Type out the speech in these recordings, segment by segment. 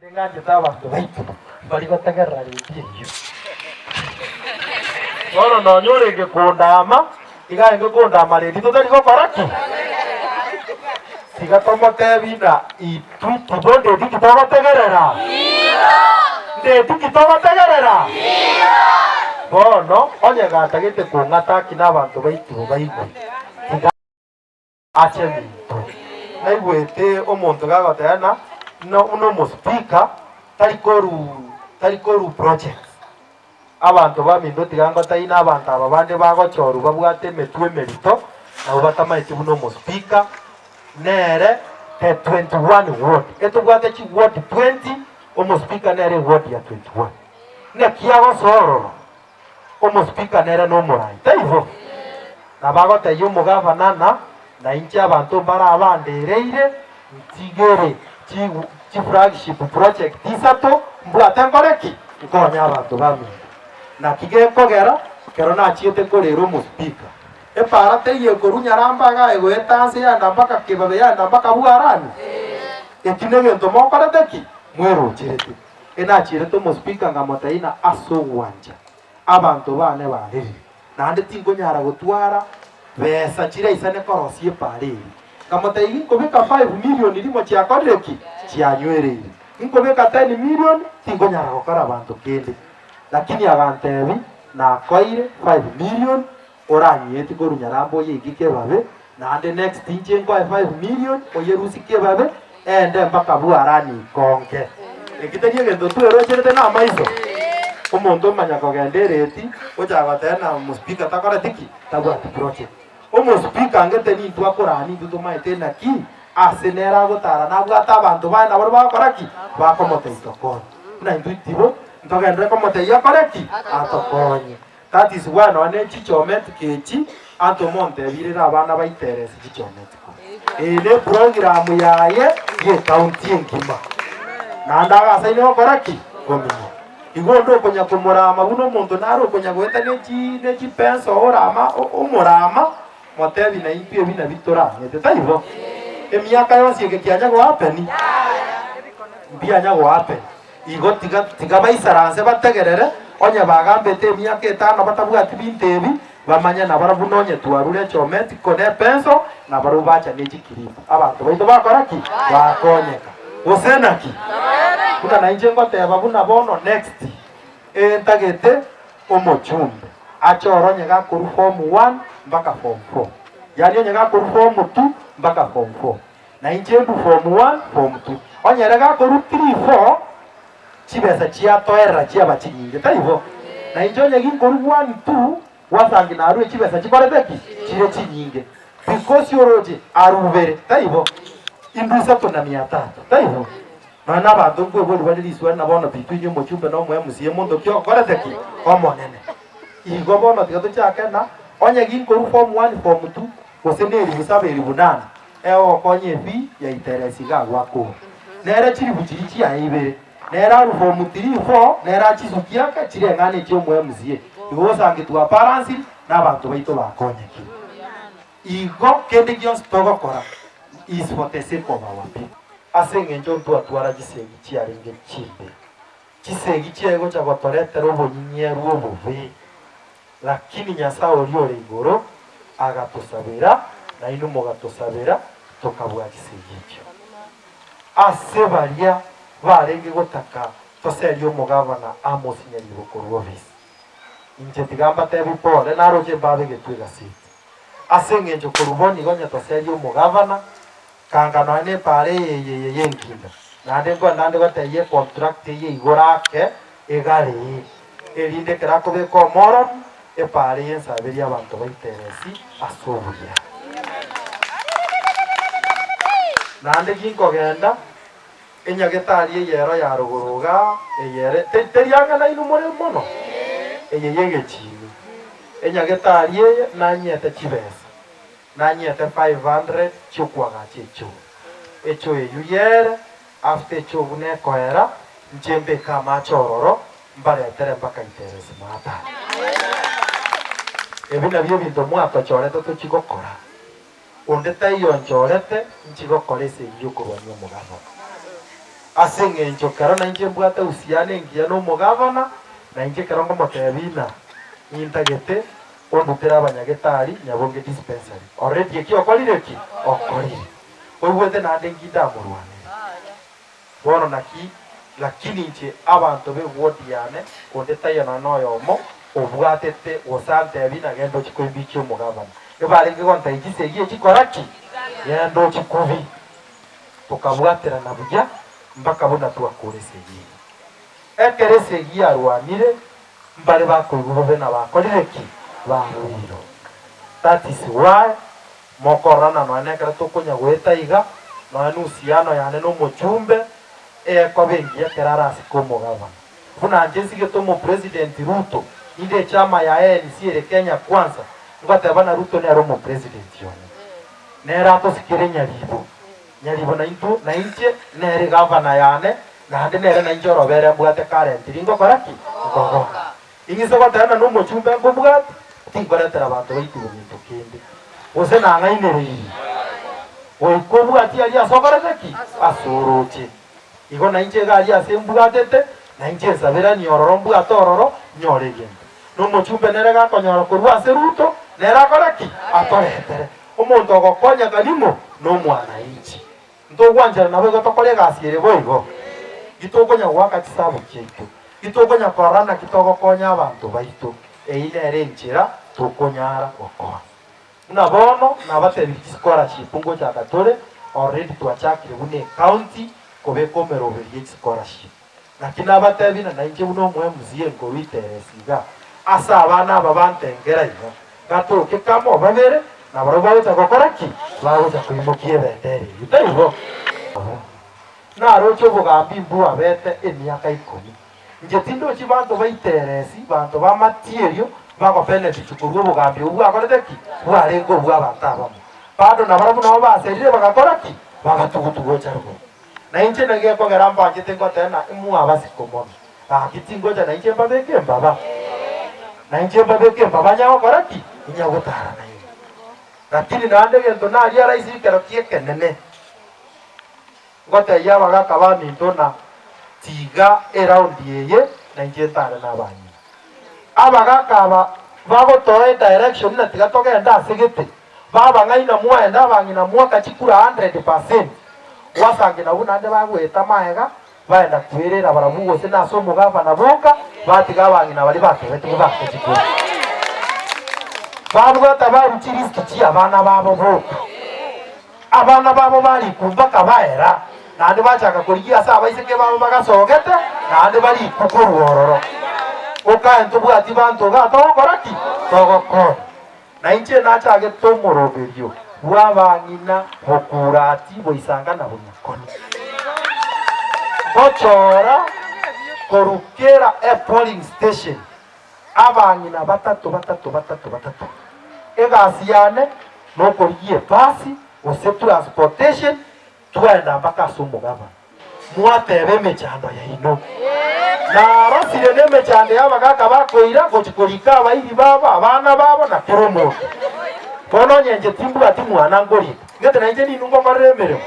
Naende ng'anchete abanto baito mbari gotegerera redio eyio. Bono nonya orenge kondama, iga arenge kondama redio totari gokora ki? Tiga tomotebi ng'a intwe tibo ndeti titogotegerera? Ndeti titogotegerera? Bono onye gatagete kong'ata aki na abanto baito baigwe, tiga. Ase eminto. Naigwete omonto gagoteba ng'a buna omospeaker tari koru tari koru projects. Abanto baminto tiga ngotebi na abanto aba bande bagochorwa babwate emetwe emerito nabo batamaeti buna omospeaker nere the 21 ward. Etobwate chi ward 20, omospeaker nere eward ya 21. Naki agosoa ororo? Omospeaker nere nomorai, taibo? Nabo agotebia omogavana ng'a nainche abanto mbare abandereire ntigere chi flagship project isato mbwate nkore ki? Nkonye abanto baminto. Naki gekogera ekero nachiete korera omospeaker, epara teiyo ekorwa Nyaramba iga egoeta nse yaenda mpaka Kibabe yaenda mpaka Bwarani? Eki negento mokorete ki? Mwerocherete. Enachiirete omospeaker nkamotebia ng'a ase ogwancha abanto baane barerire, naende tinkonyara gotwara besa chiraisane korosia epaara eria. Nkamotebia ginkobeka five million rimo chiakorire ki? Chianywereire. Ginkobeka ten million tinkonyara gokora abanto kende. Lakini agantebia nakoeire five million Oranyeti korwa Nyarambe oyeike kebabe, naende next inche nkoe 5 million oyerusie kebabe ende mpaka bwarani ikonge. Eki tari egento twerocherete na amaiso? Omonto omanya kogenda ereti ochaka goteba na omospeaker takoreti ki? Tabwati project. Omospeaker angete nintwe akorani intwe tomaete naki ase nere agotara nabwate abanto baye naboro bagokora ki? Bakomotebia tokonye. Buna intwe tibo ntogenderere komotebia akore ki? Atokonye. That is why nonya ne chichometiko echi anto montebire rire abana baitere ase chichometiko. Eye ne program yaye ye county engima. Naende agasaine gokora ki? Komina. Igo onde okonya komorama buna omonto nare okonya goeta ne chi ne chipenso orama omorama motebi naintwe ebi nabi torang'ete taibo? Emiaka yonsi eke kianya go happen? Mbianya go happen. Igo tiga, tiga baisaranse bategerere, onye bagambete emiaka etano batabwati binto ebi, bamanye nabarabwo nonye twarure echometiko ne epenso, nabarabwo bacha ne chikiripu. Abanto baito bakora ki? Bakonyeka. Gose naki? Buna nainche ngoteba buna bono next, ee ntagete omochumbe achore onye gakorwa form one mpaka form four, yaani onye gakorwa form two mpaka form four. Na inche ndue form one, form two. Onye ere gakorwa three, four, chibesa chiatoerera chiaba chinyinge, taibo? Na inche onye ginkorwa one, two, gwasangi narue chibesa chikorete ki? Chire chinyinge. Because oroche arubere, taibo? Indwe isato na mia tatu, taibo? Nonya na abanto nkweboria bare risuani na bono between omochumbe na omo MCA monto ki okorete ki? Omonene. Igo bono tiga tochake na onye ginkorwa form one, form two, gose neribu saba eribu nane, Egokonya ebi yaiteresi iga agwo akore. Nere chiribu chiria chiaye ibere, nere aru form three, four, nere achisuki ake chireng'ana echi omo MCA. Igo gosangi twabalansiri na abanto baito bakonyekire. Igo kende gionsi togokora is for the sake of our people. Ase eng'encho ntwatwara chisegi chiarenge chimbe, chisegi chiaye gocha gotoretera obonyinyeru obobe. Lakini Nyasae oria ore igoro agatosabera, nainwe mogatosabera, tokabua chisegi echio. Ase baria barenge gotaka toserie omogavana Amos Nyaribo korwa ofisi, inche tiga mbatebi pole, naroche mbabegetwe egaseti. Ase engencho korwa bono igo onye toserie omogavana, kanga nonya nepaara eye eye eye y'enkinda, naende nkwenda nde gotebia econtract eye igoro ake egare. Erinde ekero akobeka omoromu, epaare y'ensaberia abanto baiteresi ase obuya. Naende ginkogenda enyagetari eye ero ya rogoro igaa, eye ere, te- teri ang'e nainwe more mono? Eye y'egechiini. Enyagetari eye nanyete chibesa, nanyete 500 chi'okoagacha echoo. Echoo eyio yere, after echoo buna ekoera, inche mbeke amache ororo, mbaretere mpaka iteresi mwatara. Ebi nabio ebinto mwatochorete tochie gokora. Onde taiyo onchorete nchie gokora esegi y'okorwania omogabana. Ase eng'encho kero nainche mbwate uhusiano engiya nomogavana, nainche ekero ngomotebia ng'a nintagete ondutere abanyagetari Nyabonge Dispensary, already eki okorire ki? Okorire. Oigwete naende nki ndamorwanere? Bono naki lakini inche abanto b'eward yane onde taiyo nonya noyomo obwatete gose antebie ng'a genda ochie koimbichia omogavana. Ebarenge gontebia chisegi echi kora ki? Genda ochie kubi. Tokabwaterana buya mpaka buna twakora esegi eye. Ekero esegi yarwanire, mbare bakoigwa bobe na bakorire ki? Baruirwe. That is why mokororana nonya nekero tokonya goeta iga, nonya nusiano yane nomochumbe, ekoba engiya ekero arasike omogabana. Buna inche nsigete omopresident Ruto, inde echama ya ANC ere Kenya Kwanza, ngoteba na Ruto nere omopresident one. Nere atosikere nyaribo, nyaribo naintwe, nainche nere egavana yane, naende nere nainche orobere mbwate currently ngokora ki? Nkogoka. Ing'ise goteba ng'a nomochumbe nkobwate, tinkoretera abanto baito gento kende, gose nang'ainereirie. Goika obwatie aria ase okorete ki? Ase oroche. Igo nainche iga aria ase mbwatete, nainche nsaberanie ororo mbwate ororo, nyore egento. Nomochumbe nere gakonyora korwa ase Ruto, nere akore ki? Atoretere. Omonto ogokonya kanimo nomwananchi. Ntogwanchera naboigo tokore egasi ere boigo? Gitokonya goaka chisabu chiaito, gitokonya korora naki togokonya abanto baito, eyio nere enchera tokonyara gokonya. Buna bono nabatebirie chischolarship ngochaka tore, already twachakire buna ecounty kobeka omeroberi ye chischolarship. Naki nabatebie na nainche buna omo MCA nkorwa iteresi iga, ase abana aba bantengera iga, gatoke kamo babere, nabarabwo bagocha gokora ki? Bagocha koimokia ebendera eyio, taibo? Naroche obogambi mbwabete emiaka ikomi. Inche tindochi banto ba iteresi, banto b'amatierio bagobenefit korwa obogambi obwo bwakorete ki? Bwarenge obw'abanto abamo. Bado nabarabwo nabo baserire bagakora ki? Bagatugutu gocha rogoro. Na inche naki gekogera mbanchete ngoteba ng'a imwabasiko mono. Gaki tingocha nainche mbabeke embaba. Nainche mbabeke embaba nyagokora ki? Inyagotara nainwe. Lakini naende egento naria rahisi ekero ki'ekenene, ngotebia abagaka baminto ng'a tiga eraundi eye nainche ntare nabanyina. Abagaka aba bagotoa edirection ng'a tiga togende ase gete, Babang'aina mwaenda abang'ina mwaka chikura 100%, gwasange nabwo naende bagoeta maega, baenda kwerera barabwo gose nase omogavana boka, batiga abang'ina baria batebetigwe baake chikura. Babwata barwa chiriski chi'abana babo boka. Abana babo barikwa mpaka baera, naende bachaka korigia ase abaiseke babo bagasogete, naende barikwa korwa ororo. Okae ntobwati banto igaa togokora ki? Togokonya. Na inche nachagete omoroberio bw'abang'ina bokurati boisanga na bonyakoni, ngochora korwa kera epolling station abang'ina batato batato batato batato. Egasi yane nokorigia ebasi gose transportation twaenda mpaka ase omogabana. Mwateba emechando yaino. Narosire nemechando y'abagaaka bakoira gochia korika abairi babo, abana babo, na kera omonto. Bono onye inche timbwati mwana nkorika, ngete nainche ninwe ngokorera emeremo?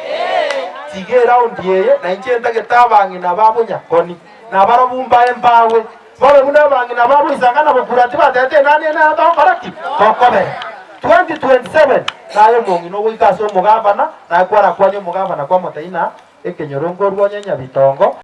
Tiga eraundi eye, nainche ntagete abang'ina ba bonyakoni, nabarobwo mbae mbawe, Babe buna abang'ina babo Isaka na Bokura tibatebete enani eye nero togokora ki? Tokobera. 2027 Naye omong'ina ogoika ase omogavana, naye kwarakwanie omogavana kwamotebia ng'a ekenyoro nkorwa onye nyabitongo.